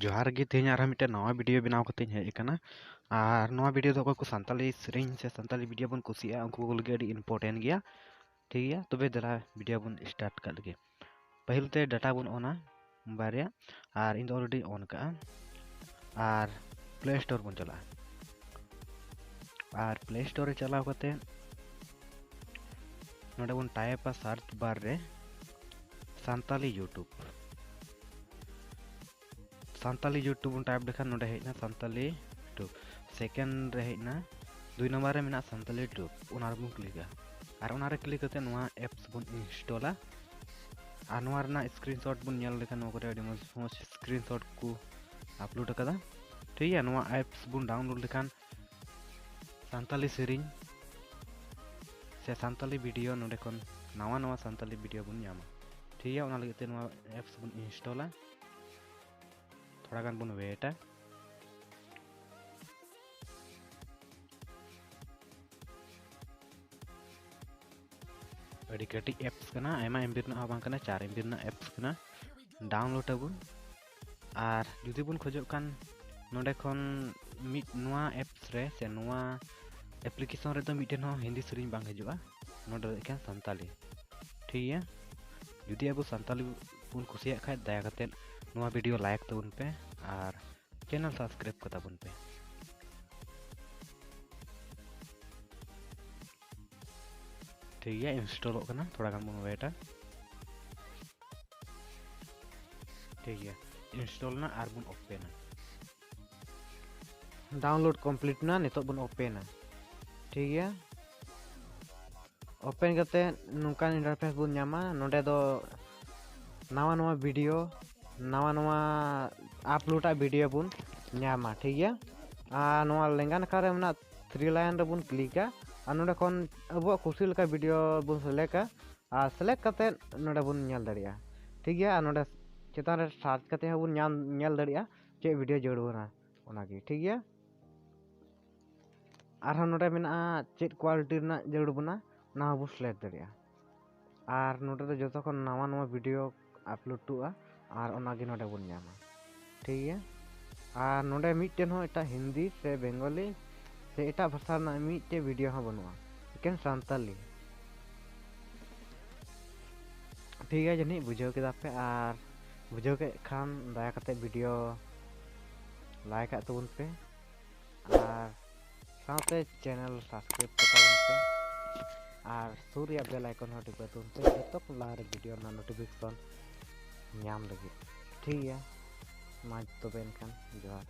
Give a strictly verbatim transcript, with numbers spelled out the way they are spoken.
ᱡᱚᱦᱟᱨ ᱜᱮ, ᱛᱮᱦᱮᱧ ᱟᱨᱦᱚᱸ ᱢᱤᱫᱴᱮᱱ ᱱᱟᱣᱟ ᱵᱷᱤᱰᱤᱭᱳ ᱵᱮᱱᱟᱣ ᱠᱟᱛᱮᱧ ᱦᱮᱡ ᱟᱠᱟᱱᱟ᱾ ᱟᱨ ᱱᱚᱣᱟ ᱵᱷᱤᱰᱤᱭᱳ ᱫᱚ ᱚᱠᱚᱭ ᱠᱚ ᱥᱟᱱᱛᱟᱞᱤ ᱥᱮᱨᱮᱧ ᱥᱮ ᱥᱟᱱᱛᱟᱞᱤ ᱵᱷᱤᱰᱤᱭᱳ ᱵᱚᱱ ᱠᱩᱥᱤᱭᱟᱜᱼᱟ, ᱩᱱᱠᱩ ᱠᱚ ᱞᱟᱹᱜᱤᱫ ᱟᱹᱰᱤ ᱤᱢᱯᱚᱨᱴᱮᱱᱴ ᱜᱮᱭᱟ᱾ ᱴᱷᱤᱠ ᱜᱮᱭᱟ, ᱛᱚᱵᱮ ᱫᱮᱞᱟ ᱵᱷᱤᱰᱤᱭᱳ ᱵᱚᱱ ᱥᱴᱟᱨᱴ ᱠᱟᱜ ᱞᱮᱜᱮ᱾ ᱯᱟᱹᱦᱤᱞ ᱛᱮ ᱰᱟᱴᱟ ᱵᱚᱱ ᱚᱱᱟ ᱵᱟᱨᱭᱟ, ᱟᱨ ᱤᱧ ᱫᱚ ᱚᱞᱨᱮᱰᱤᱧ ᱚᱱ ᱠᱟᱜᱼᱟ᱾ ᱟᱨ ᱯᱞᱮ ᱥᱴᱳᱨ ᱵᱚᱱ ᱪᱟᱞᱟᱜᱼᱟ᱾ ᱟᱨ ᱯᱞᱮ ᱥᱴᱳᱨ ᱨᱮ ᱪᱟᱞᱟᱣ ᱠᱟᱛᱮ ᱱᱚᱰᱮ ᱵᱚᱱ ᱴᱟᱭᱤᱯᱟ ᱥᱟᱨᱪ ᱵᱟᱨ ᱨᱮ ᱥᱟᱱᱛᱟᱞᱤ ᱭᱩᱴᱩᱵᱽ᱾ ᱥᱟᱱᱛᱟᱞᱤ ᱭᱩᱴᱩᱵᱽ ᱵᱚᱱ ᱴᱟᱭᱤᱯ ᱞᱮᱠᱷᱟᱱ ᱱᱚᱰᱮ ᱦᱮᱡ ᱮᱱᱟ ᱥᱟᱱᱛᱟᱞᱤ ᱭᱩᱴᱩᱵᱽ᱾ ᱥᱮᱠᱮᱱᱰ ᱨᱮ ᱦᱮᱡ ᱮᱱᱟ, ᱫᱩᱭ ᱱᱟᱢᱵᱟᱨ ᱨᱮ ᱢᱮᱱᱟᱜᱼᱟ ᱥᱟᱱᱛᱟᱞᱤ ᱭᱩᱴᱩᱵᱽ, ᱚᱱᱟ ᱨᱮᱵᱚᱱ ᱠᱞᱤᱠᱟ᱾ ᱟᱨ ᱚᱱᱟ ᱨᱮ ᱠᱞᱤᱠ ᱠᱟᱛᱮ ᱱᱚᱣᱟ ᱮᱯᱥ ᱵᱚᱱ ᱤᱱᱥᱴᱚᱞᱟ᱾ ᱟᱨ ᱱᱚᱣᱟ ᱨᱮᱱᱟᱜ ᱥᱠᱨᱤᱱᱥᱚᱴ ᱵᱚᱱ ᱧᱮᱞ ᱞᱮᱠᱷᱟᱱ ᱱᱚᱣᱟ ᱠᱚᱨᱮ ᱟᱹᱰᱤ ᱢᱚᱡᱽ ᱢᱚᱡᱽ ᱥᱠᱨᱤᱱᱥᱚᱴ ᱠᱚ ᱟᱯᱞᱳᱰ ᱟᱠᱟᱫᱟ᱾ ᱴᱷᱤᱠ ᱜᱮᱭᱟ, ᱱᱚᱣᱟ ᱮᱯᱥ ᱵᱚᱱ ᱰᱟᱣᱩᱱᱞᱳᱰ ᱞᱮᱠᱷᱟᱱ ᱥᱟᱱᱛᱟᱞᱤ ᱥᱮᱨᱮᱧ ᱥᱮ ᱥᱟᱱᱛᱟᱞᱤ ᱵᱷᱤᱰᱤᱭᱳ ᱱᱚᱰᱮ ᱠᱷᱚᱱ ᱱᱟᱣᱟ ᱱᱟᱣᱟ ᱥᱟᱱᱛᱟᱞᱤ ᱵᱷᱤᱰᱤᱭᱳ ᱵᱚᱱ ᱧᱟᱢᱟ᱾ ᱴᱷᱤᱠ ᱜᱮᱭᱟ, ᱚᱱᱟ ᱞᱟᱹᱜᱤᱫ ᱛᱮ ᱱᱚᱣᱟ ᱮᱯᱥ ᱵᱚᱱ ᱤᱱᱥᱴᱚᱞᱟ᱾ ᱛᱷᱚᱲᱟ ᱜᱟᱱ ᱵᱚᱱ ᱣᱮᱴᱟ᱾ ᱟᱹᱰᱤ ᱠᱟᱹᱴᱤᱡ ᱮᱯᱥ ᱠᱟᱱᱟ, ᱟᱭᱢᱟ ᱮᱢᱵᱤ ᱨᱮᱱᱟᱜ ᱦᱚᱸ ᱵᱟᱝ ᱠᱟᱱᱟ, ᱪᱟᱨ ᱮᱢᱵᱤ ᱨᱮᱱᱟᱜ ᱮᱯᱥ ᱠᱟᱱᱟ᱾ ᱰᱟᱣᱩᱱᱞᱳᱰ ᱟᱵᱚᱱ᱾ ᱟᱨ ᱡᱩᱫᱤ ᱵᱚᱱ ᱠᱷᱚᱡᱚᱜ ᱠᱷᱟᱱ ᱱᱚᱰᱮ ᱠᱷᱚᱱ ᱢᱤᱫ ᱱᱚᱣᱟ ᱮᱯᱥ ᱨᱮ ᱥᱮ ᱱᱚᱣᱟ ᱮᱯᱞᱤᱠᱮᱥᱚᱱ ᱨᱮᱫᱚ ᱢᱤᱫᱴᱮᱱ ᱦᱚᱸ ᱦᱤᱱᱫᱤ ᱥᱮᱨᱮᱧ ᱵᱟᱝ ᱦᱤᱡᱩᱜᱼᱟ, ᱱᱚᱰᱮ ᱫᱚ ᱮᱠᱮᱱ ᱥᱟᱱᱛᱟᱞᱤ᱾ ᱴᱷᱤᱠ ᱜᱮᱭᱟ, ᱡᱩᱫᱤ ᱟᱵᱚ ᱥᱟᱱᱛᱟᱞᱤ ᱵᱚᱱ ᱠᱩᱥᱤᱭᱟᱜ ᱠᱷᱟᱡ ᱫᱟᱭᱟ ᱠᱟᱛᱮᱫ ᱱᱚᱣᱟ ᱵᱷᱤᱰᱤᱭᱳ ᱞᱟᱭᱤᱠ ᱛᱟᱵᱚᱱ ᱯᱮ ᱟᱨ ᱪᱮᱱᱮᱞ ᱥᱟᱵᱥᱠᱨᱟᱭᱤᱵ ᱠᱟᱛᱟ ᱵᱚᱱ ᱯᱮ᱾ ᱴᱷᱤᱠ ᱜᱮᱭᱟ, ᱤᱱᱥᱴᱚᱞᱚᱜ ᱠᱟᱱᱟ, ᱛᱷᱚᱲᱟ ᱜᱟᱱ ᱵᱚᱱ ᱣᱮᱴᱟ᱾ ᱴᱷᱤᱠ ᱜᱮᱭᱟ, ᱤᱱᱥᱴᱚᱞ ᱮᱱᱟ ᱟᱨ ᱵᱚᱱ ᱳᱯᱮᱱᱟ᱾ ᱰᱟᱣᱩᱱᱞᱳᱰ ᱠᱚᱢᱯᱞᱤᱴ ᱮᱱᱟ, ᱱᱤᱛᱚᱜ ᱵᱚᱱ ᱳᱯᱮᱱᱟ᱾ ᱴᱷᱤᱠ ᱜᱮᱭᱟ, ᱳᱯᱮᱱ ᱠᱟᱛᱮ ᱱᱚᱝᱠᱟᱱ ᱤᱱᱴᱟᱨᱯᱷᱮᱥ ᱵᱚᱱ ᱧᱟᱢᱟ᱾ ᱱᱚᱰᱮ ᱫᱚ ᱱᱟᱣᱟ ᱱᱟᱣᱟ ᱵᱷᱤᱰᱤᱭᱳ, ᱱᱟᱣᱟ ᱱᱟᱣᱟ ᱟᱯᱞᱳᱰᱟᱜ ᱵᱷᱤᱰᱤᱭᱳ ᱵᱚᱱ ᱧᱟᱢᱟ᱾ ᱴᱷᱤᱠ ᱜᱮᱭᱟ, ᱟᱨ ᱱᱚᱣᱟ ᱞᱮᱸᱜᱟ ᱱᱟᱠᱷᱟ ᱨᱮ ᱢᱮᱱᱟᱜ ᱛᱷᱨᱤ ᱞᱟᱭᱤᱱ ᱨᱮᱵᱚᱱ ᱠᱞᱤᱠᱟ᱾ ᱟᱨ ᱱᱚᱰᱮ ᱠᱷᱚᱱ ᱟᱵᱚᱣᱟᱜ ᱠᱩᱥᱤ ᱞᱮᱠᱟ ᱵᱷᱤᱰᱤᱭᱳ ᱵᱚᱱ ᱥᱤᱞᱮᱠᱴᱟ᱾ ᱟᱨ ᱥᱤᱞᱮᱠᱴ ᱠᱟᱛᱮ ᱱᱚᱰᱮ ᱵᱚᱱ ᱧᱮᱞ ᱫᱟᱲᱮᱭᱟᱜᱼᱟ᱾ ᱴᱷᱤᱠ ᱜᱮᱭᱟ, ᱟᱨ ᱱᱚᱰᱮ ᱪᱮᱛᱟᱱ ᱨᱮ ᱥᱟᱨᱪ ᱠᱟᱛᱮ ᱦᱚᱸᱵᱚᱱ ᱧᱟᱢ ᱧᱮᱞ ᱫᱟᱲᱮᱭᱟᱜᱼᱟ ᱪᱮᱫ ᱵᱷᱤᱰᱤᱭᱳ ᱡᱟᱹᱨᱩᱲ ᱵᱚᱱᱟ, ᱚᱱᱟᱜᱮ᱾ ᱴᱷᱤᱠ ᱜᱮᱭᱟ, ᱟᱨᱦᱚᱸ ᱱᱚᱰᱮ ᱢᱮᱱᱟᱜᱼᱟ ᱪᱮᱫ ᱠᱳᱣᱟᱞᱤᱴᱤ ᱨᱮᱱᱟᱜ ᱡᱟᱹᱨᱩᱲ ᱵᱚᱱᱟ, ᱚᱱᱟ ᱦᱚᱸᱵᱚᱱ ᱥᱤᱞᱮᱠᱴ ᱫᱟᱲᱮᱭᱟᱜᱼᱟ᱾ ᱟᱨ ᱱᱚᱰᱮ ᱫᱚ ᱡᱚᱛᱚ ᱠᱷᱚᱱ ᱱᱟᱣᱟ ᱱᱟᱣᱟ ᱵᱷᱤᱰᱤᱭᱳ ᱟᱯᱞᱳᱰᱚᱜᱼᱟ, ᱟᱨ ᱚᱱᱟᱜᱮ ᱱᱚᱰᱮ ᱵᱚᱱ ᱧᱟᱢᱟ᱾ ᱴᱷᱤᱠ ᱜᱮᱭᱟ᱾ ᱟᱨ ᱱᱚᱰᱮ ᱢᱤᱫᱴᱮᱱ ᱦᱚᱸ ᱮᱴᱟᱜ ᱦᱤᱱᱫᱤ ᱥᱮ ᱵᱮᱝᱜᱚᱞᱤ ᱥᱮ ᱮᱴᱟᱜ ᱵᱷᱟᱥᱟ ᱨᱮᱱᱟᱜ ᱢᱤᱫᱴᱮᱡ ᱵᱷᱤᱰᱤᱭᱳ ᱦᱚᱸ ᱵᱟᱹᱱᱩᱜᱼᱟ, ᱮᱠᱮᱱ ᱥᱟᱱᱛᱟᱞᱤ᱾ ᱴᱷᱤᱠ ᱜᱮᱭᱟ, ᱡᱟᱹᱱᱤᱡ ᱵᱩᱡᱷᱟᱹᱣ ᱠᱮᱫᱟ ᱯᱮ, ᱟᱨ ᱵᱩᱡᱷᱟᱹᱣ ᱠᱮᱫ ᱠᱷᱟᱱ ᱫᱟᱭᱟ ᱠᱟᱛᱮ ᱵᱷᱤᱰᱤᱭᱳ ᱞᱟᱭᱤᱠ ᱟᱜ ᱛᱟᱵᱚᱱ ᱯᱮ, ᱟᱨ ᱥᱟᱶᱛᱮ ᱪᱮᱱᱮᱞ ᱥᱟᱵᱥᱠᱨᱟᱭᱤᱵ ᱠᱚ ᱛᱟᱵᱚᱱ ᱯᱮ, ᱟᱨ ᱥᱩᱨ ᱨᱮᱭᱟᱜ ᱵᱮᱞ ᱟᱭᱠᱚᱱ ᱦᱚᱸ ᱴᱤᱯᱟᱹ ᱛᱟᱵᱚᱱ ᱯᱮ, ᱡᱚᱛᱚ ᱠᱷᱚᱱ ᱞᱟᱦᱟ ᱨᱮ ᱵᱷᱤᱰᱤᱭᱳ ᱨᱮᱱᱟᱜ ᱱᱳᱴᱤᱯᱷᱤᱠᱮᱥᱚᱱ ᱧᱟᱢ ᱞᱟᱹᱜᱤᱫ᱾ ᱴᱷᱤᱠ ᱜᱮᱭᱟ, ᱢᱟ ᱛᱚᱵᱮ ᱮᱱᱠᱷᱟᱱ ᱡᱚᱦᱟᱨ᱾